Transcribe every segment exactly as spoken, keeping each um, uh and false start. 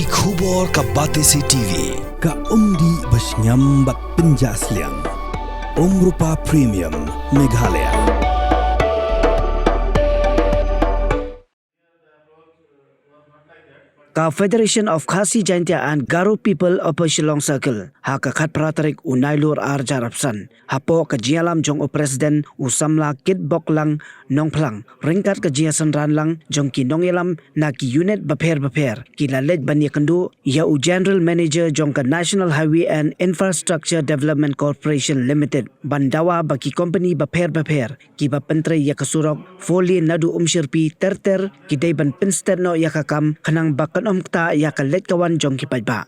Khubor ka Batesi T V, ka umdih ba shngiam bad pynjah sliang. Umrupa Premium, Meghalaya. Ka Federation of Khasi Jaintia and Garo People Upper Shillong Circle, ha ka khatphra tarik u Nailur arhajar arphew san, hapoh ka jingïalam jong u President u samla Kitboklang Nongphlang, ryngkat ka jingïasynran lang jong ki nongïalam na ki unit bapher bapher, ki la leit ban ïakynduh ïa u General Manager jong ka National Highway and Infrastructure Development Corporation Limited, ban dawa ba ki company bapher bapher kiba pyntrei ïa ka surok four lane naduh Umshyrpi ter ter, ki dei ban pynstet noh ïa ka kam, khnang ba kan ym ktah ïa ka leit ka wan jong ki paidbah.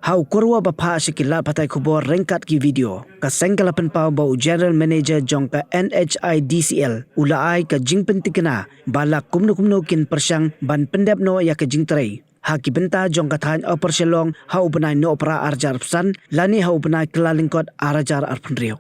Ha u kyrwoh ba phah sha ki lad pathai khubor ryngkat ki video, ka seng ka la pynpaw ba u General Manager jong ka N H I D C L u la ai ka jingpyntikna ba la kumno kumno kin pyrshang ban pyndep noh ïa ka jingtrei ha ki bynta jong ka thaiñ Upper Shillong ha u bnai Nohprah arhajar arphew san lane ha u bnai Kyllalyngkot arhajar arphew hynriew.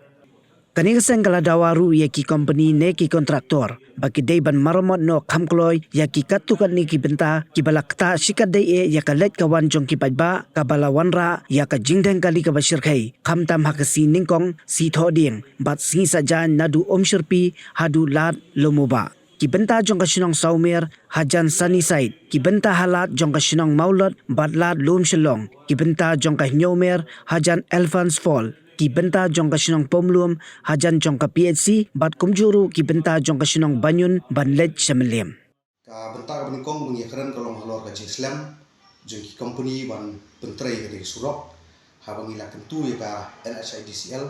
Kane ka seng ka la dawa ruh ïa ki company ne ki contractor ba ki dei ban maramot noh kham kloi ïa ki katto katne ki bynta kiba la ktah shikatdei eh ïa ka leit ka wan jong ki paidbah, kaba la wanrah ïa ka jingdheng kali kaba shyrkhei, khamtam ha ka sngi nyngkong, sngi thohdieng bad sngi saitjaiñ, naduh Umshyrpi haduh Lad Lumubah. Ki bynta jong ka shnong Sawmer hajan Sunnyside, ki bynta ha lad jong ka shnong Mawlot bad Lad Lumshillong, ki bynta jong ka Hynñiewmer hajan Elephants Fall, ki bynta jong ka shnong Pumlum hajan jong ka P H C, bad kumjuh ruh ki bynta jong ka shnong Baniun ban leit sha Mylliem. Ka bynta kaba nyngkong ba ngi ïakren ka long halor ka jingslem jong ki company ban pyntrei kane ka surok. Haba ngi la kyntu ïa ka N H I D C L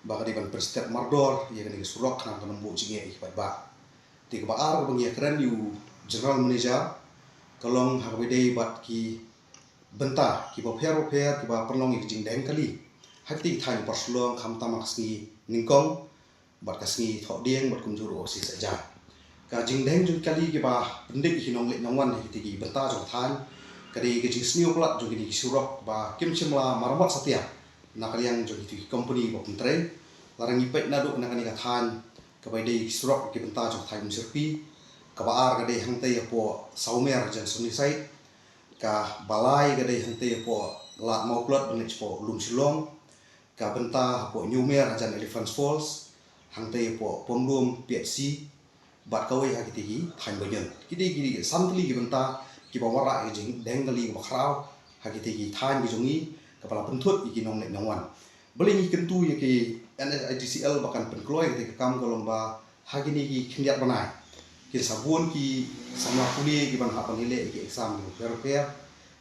ba ka dei ban pynstep mardor ïa kane ka surok khnang kan ym buh jingeh ïa ki paidbah. Te kaba ar kaba ngi ïakren ïa u General Manager ka long ha kaba ïadei bad ki bynta kiba pher bapher kiba pynlong ïa ka jingdheng kali ha kito ki thaiñ Upper Shillong, khamtam ha ka sngi nyngkong bad ka sngi thohdieng bad kumjuh ruh ka sngi saitjaiñ. Ka jingdheng jong ki kali kiba pyndep ïa ki nongleit nongwan ha kito ki bynta jong ka thaiñ ka dei ka jingsniew palat jong kine ki surok ba kim shym la maramot satia na ka liang jong kito ki company ba pyntrei. Lada ngi peit naduh na kane ka thaiñ kaba ïadei ki surok ki bynta jong ka thaiñ Umshyrpi, kaba ar ka dei hangtei hapoh Sawmer hajan Sunnyside, kaba lai ka dei hangtei hapoh Lad Mawplot ban leit shapoh Lumshillong, ka bynta hapoh Hynñiewmer hajan Elephants Falls, hangtei hapoh Pumlum P H C, bad kawei ha kito ki thaiñ Baniun. Ki dei ki dei san tylli ki bynta kiba wanrah ïa ka jingdheng kali kaba khraw ha kito ki thaiñ ki jong ngi, kaba la pynthut ïa ki nongleit nongwan. Balei ngi kyntu ïa ki N H I D C L ba kan pynkloi ïa kito ki kam ka long ba ha kine ki khyndiat bnai kin sa bun ki samla pule kiban hap ban ïaleh ïa ki exam kiba pher bapher.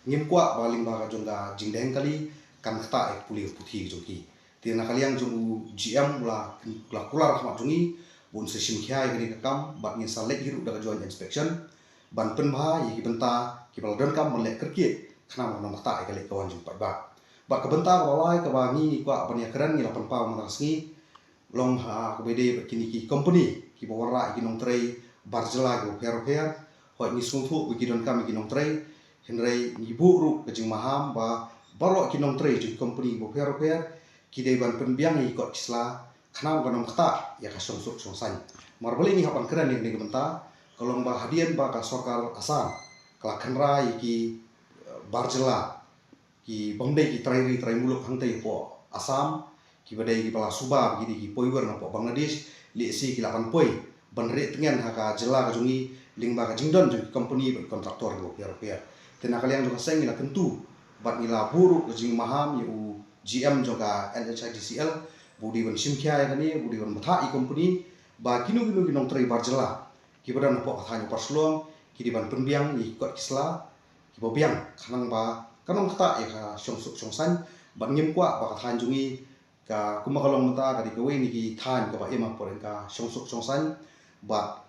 Ngim kwah ba lyngba ka jong ka jingdheng kali kan ktah ïa ka pule ka puthi ka jong ki. Te na ka liang jong u G M u la, u la kular ha khmat jong ngi ba un sa shim khia ïa kane ka kam bad ngin sa leit hi ruh da ka joint inspection ban pynbha ïa ki bynta kiba la donkam ban leh kyrkieh khnang ba kan ym ktah ïa ka leit ka wan jong ki paidbah. Bad ka bynta kaba lai kaba ngi ngi kwah ban ïakren, ngi la pynpaw mynta ka sngi, long ha kaba ïadei bad kine ki company kiba wanrah ïa ki nongtrei bar jylla kiba pher bapher. Hooid, ngi sngewthuh ba ki donkam ïa ki nongtrei, hynrei ngi buh ruh ka jingmaham ba baroh ki nongtrei jong ki company kiba pher bapher ki dei ban pynbiang ïa ki kot ki sla khnang ba kan ym ktah ïa ka shongsuk shongsaiñ. Namar balei ngi hap ban kren ïa kane ka bynta, ka long ba hadien ba ka sorkar Assam ka la kynra ïa ki, eh, bar jylla, ki bym dei ki trai ri trai muluk hangtei hapoh Assam, kiba dei kiba la suba ba ki dei ki poi wer napoh Bangladesh, lehse ki lah ban poi ban rieh tngen ha ka jylla ka jong ngi lyngba ka jingdon jong ki company bad contractor kiba pher bapher. Te na ka liang jong ka seng ngi la kyntu bad ngi la buh ruh ka jingmaham ïa u G M jong ka N H I D C L ba u dei ban shim khia ïa kane, ba u dei ban bthah ïa ki company ba kino kino ki nongtrei bar jylla kiba don hapoh ka thaiñ Upper Shillong ki dei ban pynbiang ïa ki kot ki sla kiba biang khnang ba kan ym ktah ïa ka shongsuk shongsaiñ. Bad ngim kwah ba ka thaiñ jong ngi ka, kumba ka long mynta, ka dei kawei na ki thaiñ kaba im hapoh ka shongsuk shongsaiñ. Bad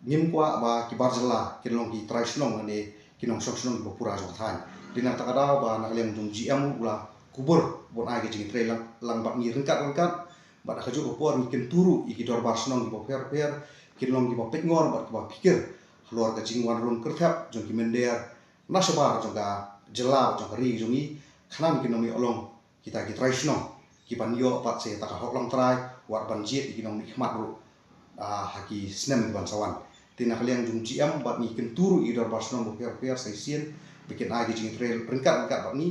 ngim kwah ba ki bar jylla kin long ki trai shnong lane ki nongshong shnong kiba pura jong ka thaiñ. Te na kata ka daw ba na ka liang jong u G M u la kubur ban ai ka jingtrei lang, lang bad ngi ryngkat ryngkat. Bad ha kajuh ka por ngi kyntu ruh ïa ki dorbar shnong kiba pher pher kin long kiba peit ngor bad kiba phikir halor ka jingwan rung kyrthep jong ki mynder na shabar jong ka jylla, jong ka ri jong ngi, khnang kin ym ïoh long kita ki trai shnong ki ban ïoh pat sa ïa kata ka hok lang trai, wat ban jied ïa ki nongmihkhmat ruh, ah, ha ki snem ki ban sa wan. Te na ka liang jong u G M bad ngi kyntu ruh ïa ki dorbar shnong bapher bapher sa shisien ba kin ai ki jingtrei ryngkat ryngkat bad ngi.